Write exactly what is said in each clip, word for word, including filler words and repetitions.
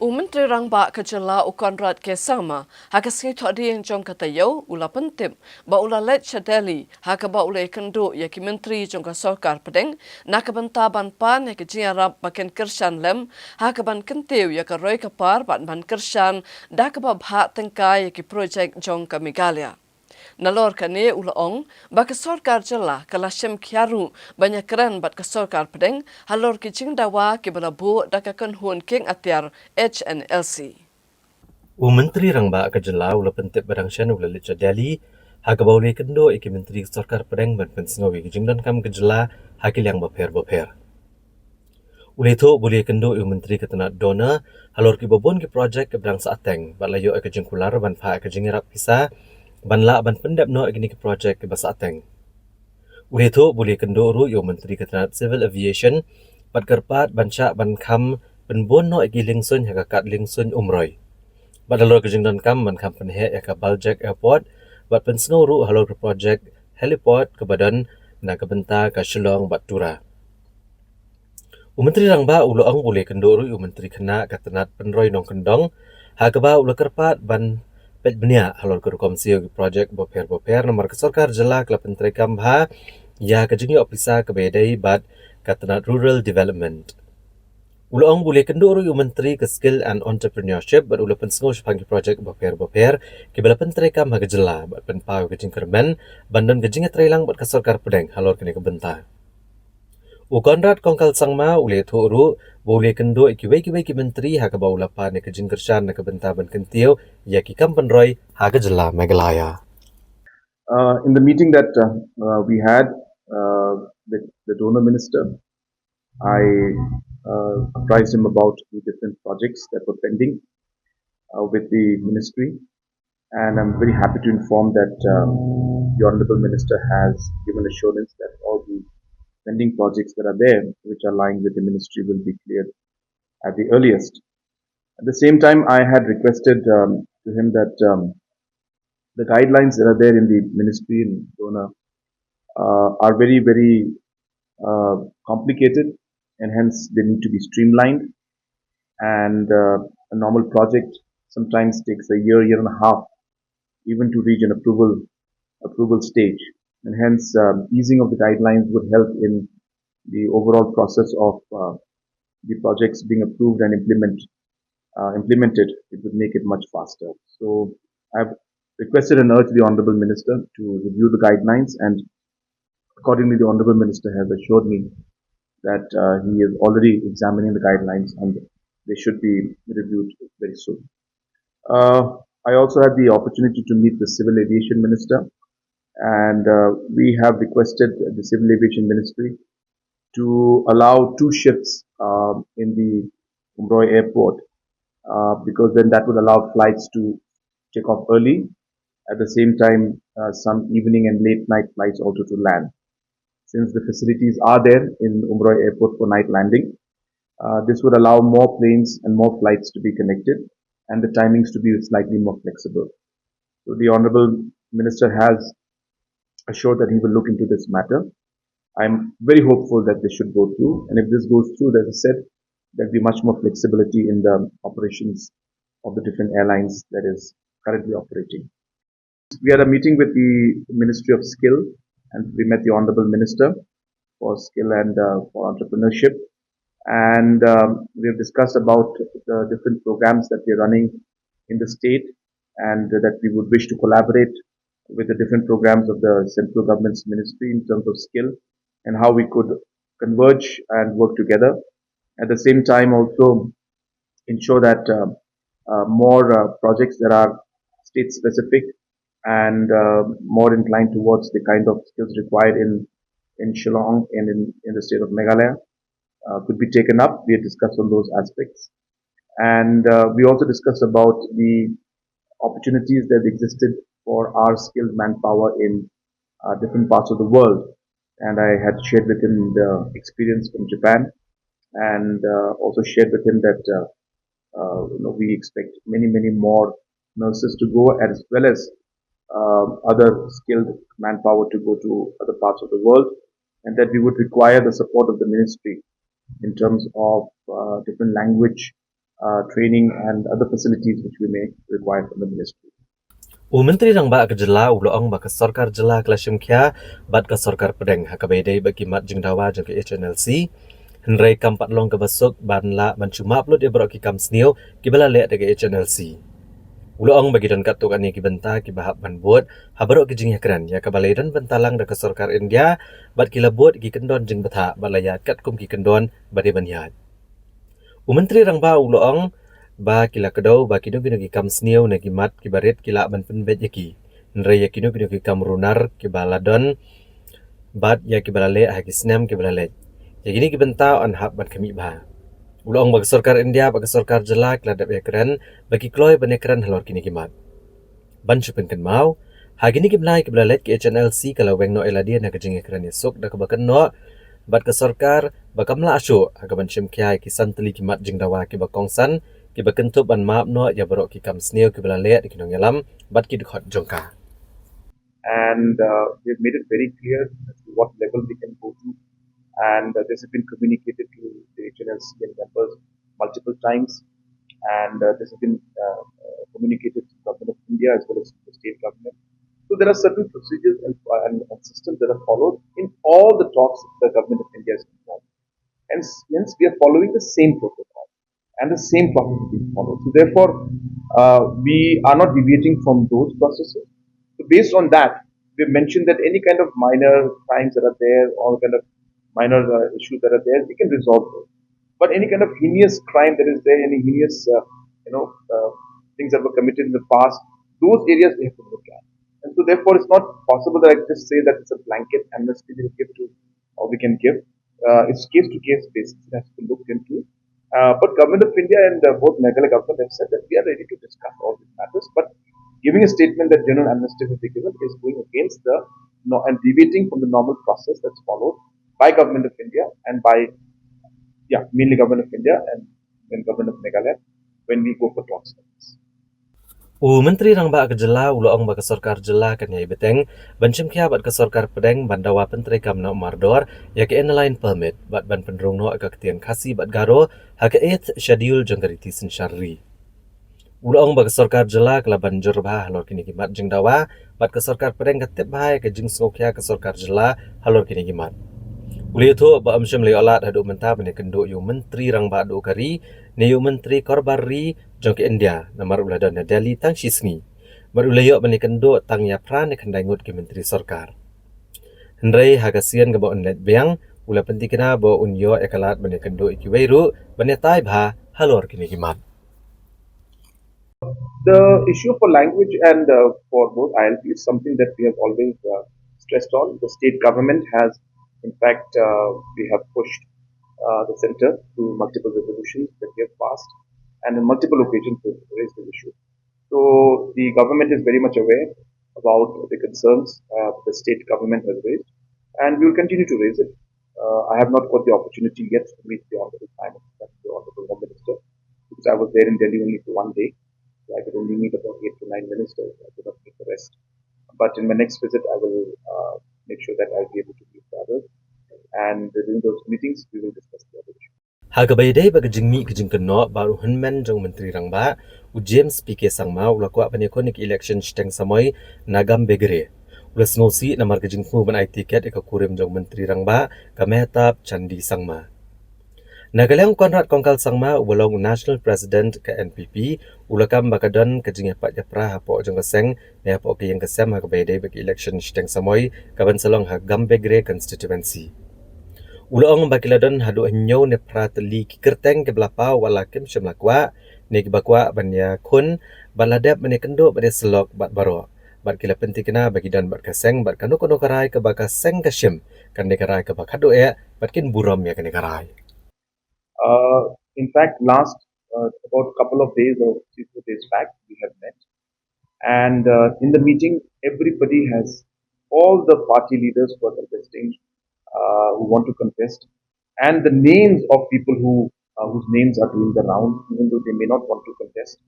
U Myntri Rangbah ka jylla u Conrad K Sangma, ha ka sngi Thohdieng jong ka taïew, u la pyntip ba u la leit sha Delhi, ha kaba u la ïakynduh ïa ki myntri jong ka sorkar pdeng na ka bynta ban pan ïa ka jingïarap ba kin kyrshan lem, ha kaban kyntiew ïa ka roi ka par bad ban kyrshan da kaba bhah tyngkai ïa ki projek jong ka Meghalaya. Nalor kane u la ong ba ka sorkar jylla ka la shim khia ruh ban ïakren bad ka sorkar pdeng halor ki jingdawa kiba la buh da ka kynhun kieng atiar H N L C. U Myntri Rangbah ka jylla u la pyntip ba dang shen u la leit sha Delhi, ha kaba u la ïakynduh ïa ki myntri ka sorkar pdeng ban pynsngew ïa ki jingdonkam ka jylla ha ki liang bapher bapher. U la ïathuh ba u la ïakynduh ïa u Myntri ka tnat DoNER halor kiba bun ki projek kiba dang sahteng bad la ïoh ïa ka jingkular ban phah ïa ka jingïarap pisa ban lah ban pyndep noh ïa kine ki projek kiba sahteng. U la ïathuh ba u la ïakynduh ruh ïa u Myntri ka tnat Civil Aviation bad kyrpad ban shah ban kham pynbun noh ïa ki lieng suiñ ha ka kad lieng suiñ Umroi. Bad halor ka jingdonkam ban kham pynheh ïa ka Baljak Airport bad pynsngew ruh halor ka projek heliport kaba don na ka bynta ka Shillong bad Tura. U Myntri Rangbah u la ong ba u la ïakynduh ruh ïa u Myntri Khynnah ka tnat Pynroi Nongkyndong, ha kaba u la kyrpad ban peit bniah halor ka rukom siew ki projek bapher bapher namar ka sorkar jylla ka la pyntreikam bha ïa ka jingïoh pisa kaba ïadei bad ka tnat Rural Development. U la ong ba u la ïakynduh ruh ïa u Myntri ka Skill and Entrepreneurship bad u la pynsngew shaphang ki projek bapher bapher kiba la pyntreikam ha ka jylla bad pynpaw ïa ka jingkyrmen ban don ka jingïatreilang bad ka sorkar pdeng halor kane ka bynta. U Conrad Kongkal Sangma u la ïathuh ruh ba u la ïakynduh ïa kiwei kiwei ki myntri ha kaba u la pan ïa ka jingkyrshan na ka bynta ban kyntiew ïa ki kam pynroi ha ka jylla Meghalaya. Uh, in the meeting that uh, uh, we had uh, with the DoNER minister, I uh, apprised him about the different projects that were pending uh, with the ministry. And I'm very happy to inform that um, the Honorable Minister has given assurance that all the pending projects that are there, which are lying with the ministry, will be cleared at the earliest. At the same time, I had requested um, to him that um, the guidelines that are there in the ministry and DoNER uh, are very, very uh, complicated, and hence they need to be streamlined. And uh, a normal project sometimes takes a year, year and a half, even to reach an approval approval stage. And hence, um, easing of the guidelines would help in the overall process of uh, the projects being approved and implement, uh, implemented. It would make it much faster. So I've requested and urged the Honorable Minister to review the guidelines, and accordingly, the Honorable Minister has assured me that uh, he is already examining the guidelines and they should be reviewed very soon. Uh, I also had the opportunity to meet the Civil Aviation Minister, and uh, we have requested the Civil Aviation Ministry to allow two shifts um, in the Umroi airport uh, because then that would allow flights to take off early. At the same time, uh, some evening and late night flights also to land. Since the facilities are there in Umroi airport for night landing, uh, this would allow more planes and more flights to be connected and the timings to be slightly more flexible. So the Honorable Minister has assured that he will look into this matter. I'm very hopeful that this should go through. And if this goes through, as I said, there'll be much more flexibility in the operations of the different airlines that is currently operating. We had a meeting with the Ministry of Skill, and we met the Honorable Minister for Skill and uh, for Entrepreneurship. And um, we have discussed about the different programs that we're running in the state, and that we would wish to collaborate with the different programs of the central government's ministry in terms of skill and how we could converge and work together. At the same time, also ensure that uh, uh, more uh, projects that are state specific and uh, more inclined towards the kind of skills required in, in Shillong and in, in the state of Meghalaya uh, could be taken up. We had discussed on those aspects. And uh, we also discussed about the opportunities that existed for our skilled manpower in uh, different parts of the world. And I had shared with him the experience from Japan and uh, also shared with him that uh, uh, you know, we expect many, many more nurses to go, as well as uh, other skilled manpower to go to other parts of the world, and that we would require the support of the ministry in terms of uh, different language uh, training and other facilities which we may require from the ministry. U Myntri Rangbah ka jylla u la ong ba ka sorkar jylla ka la shim khia bad ka sorkar pdeng ha kaba ïadei bad ki mat jingdawa jong ka H N L C. Hynrei kam pat long kaba suk ban lah ban shu map lut ïa baroh ki kam sniew kiba la leh da ka H N L C. U la ong ba ki don katto katne ki bynta kiba hap ban bud ha baroh ki jingïakren ïa kaba la ïadon bynta lang da ka sorkar India bad ki la bud ki kyndon jingbthah bad la ïaid katkum ki kyndon ba dei ban ïaid. U Myntri Rangbah u la ong ba ki la kdew ba kino kino ki kam sniew ne ki mat kiba rit ki lah ban pynbeit ïa ki. Hynrei ïa kino kino ki kam runar kiba la don bad ïa kiba la leh ha ki snem kiba la leit, ïa kine ki bynta yn hap ban khmih bha. U la ong ba ka sorkar India bad ka sorkar jylla ki la dep ïakren ba ki kloi ban ïakren halor kine ki mat. Ban shu pynkynmaw, ha kine ki bnai kiba la leit ka H N L C ka la weng noh ïa lade na ka jingïakren ïasuk da kaba kynnoh bad ka sorkar ba kam lah shuh ha kaban shim khia ïa ki san tylli ki mat jingdawa kiba kongsan kiba kynthup ban map noh ïa baroh ki kam sniew kiba la leh da ki nongïalam bad ki dkhot jong ka. And uh, we have made it very clear as to what level we can go to. And uh, this has been communicated to the H N L C and members multiple times. And uh, this has been uh, uh, communicated to the government of India as well as the state government. So there are certain procedures and, and, and systems that are followed in all the talks the government of India is involved. And s- hence, we are following the same protocol and the same process is being followed. So therefore, uh, we are not deviating from those processes. So based on that, we have mentioned that any kind of minor crimes that are there, or kind of minor uh, issues that are there, we can resolve those. But any kind of heinous crime that is there, any heinous, uh, you know, uh, things that were committed in the past, those areas we have to look at. And so therefore, it's not possible that I just say that it's a blanket amnesty we'll give to, or we can give. Uh, it's case to case basis. It has to be looked into. Uh, but Government of India and uh, both Meghalaya government have said that we are ready to discuss all these matters. But giving a statement that general amnesty will be given is going against the no, and deviating from the normal process that's followed by Government of India and by, yeah, mainly Government of India and then Government of Meghalaya when we go for talks like this. U Myntri Rangbah ka jylla u la ong ba ka sorkar jylla kan ïai bteng ban shim khia bad ka sorkar pdeng ban dawa pyntreikam noh mardor ïa ka Inner Line Permit bad ban pynrung noh ïa ka ktien Khasi bad Garo ha ka eighth Schedule jong ka riti synshar ri. U la ong ba ka sorkar jylla ka la ban jur bha halor kine ki mat jingdawa bad ka sorkar pdeng ka tip bha ïa ka jingsngewkhia ka sorkar jylla halor kine ki mat. U la ïathuh ba ym shym la ïoh lad haduh mynta ban ïakynduh ïa u Myntri Rangbah Duh ka ri ne ïa u Myntri Korbar Ri jong ka India namar u la don na Delhi tang shi sngi. Bad u la ïoh ban ïakynduh tang ïa phra ne khyndai ngut ki myntri sorkar. Hynrei ha ka sien kaba un leit biang, u la pyntikna ba un ïoh ïa ka lad ban ïakynduh ïa kiwei ruh ban ïatai bha halor kine ki mat. The issue for language and uh, for both I L P is something that we have always uh, stressed on. The state government has, in fact, uh, we have pushed uh, the center through multiple resolutions that we have passed, and on multiple occasions we've raised the issue. So the government is very much aware about the concerns uh, the state government has raised, and we will continue to raise it. Uh, I have not got the opportunity yet to meet the Honorable Prime Minister, the Honorable Home Minister, because I was there in Delhi only for one day. So I could only meet about eight to nine ministers. I could not meet the rest. But in my next visit, I will uh, make sure that I'll be able to meet the others. And during those meetings, we will discuss the other issues. Ha kaba ïadei bad ka jingmih ka jingkynnoh bad u hynmen jong u Myntri Rangbah, u James P K Sangma u la kwah ban ïakhun ïa ka election shiteng samoi na Gambegre. U la sngewsih namar ka jingthmu ban ai tiket ïa ka kurim jong u Myntri Rangbah ka Mehtab Chandi Sangma. Na ka liang u Conrad Kongkal Sangma uba long u National President ka N P P, u la kam ba ka don ka jingïapait ïapra hapoh jong ka seng ne hapoh ka ïing ka sem ha kaba ïadei bad ka election shiteng samoi kaban sa long ha Gambegre constituency. U la ong ba ki la don haduh hynñiew ne phra tylli ki kyrteng kiba la paw wat la kim shym la kwah ne kiba kwah ban ïakhun bad la dep ban ïakynduh bad ïasyllok bad baroh. Bad ki la pyntikna ba ki don bad ka seng bad kano kano ka rai kaba ka seng ka shim kan dei ka rai kaba khatduh eh bad kin burom ïa kane ka rai. Uh, in fact, last uh, about a couple of days or three, four days back, we have met. And uh, in the meeting, everybody has, all the party leaders who are contesting, uh, who want to contest, and the names of people who uh, whose names are doing the round, even though they may not want to contest,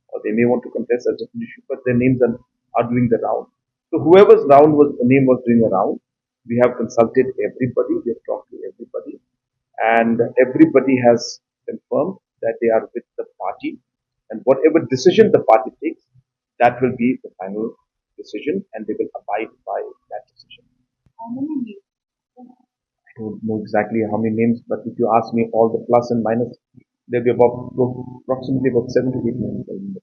or they may want to contest as a different issue, but their names are, are doing the round. So whoever's round was name was doing a round, we have consulted everybody, we have talked to everybody, and everybody has confirmed that they are with the party, and whatever decision the party takes, that will be the final decision, and they will abide by that decision. How many names? I don't know exactly how many names, but if you ask me all the plus and minus, there'll be about approximately about seven to eight names.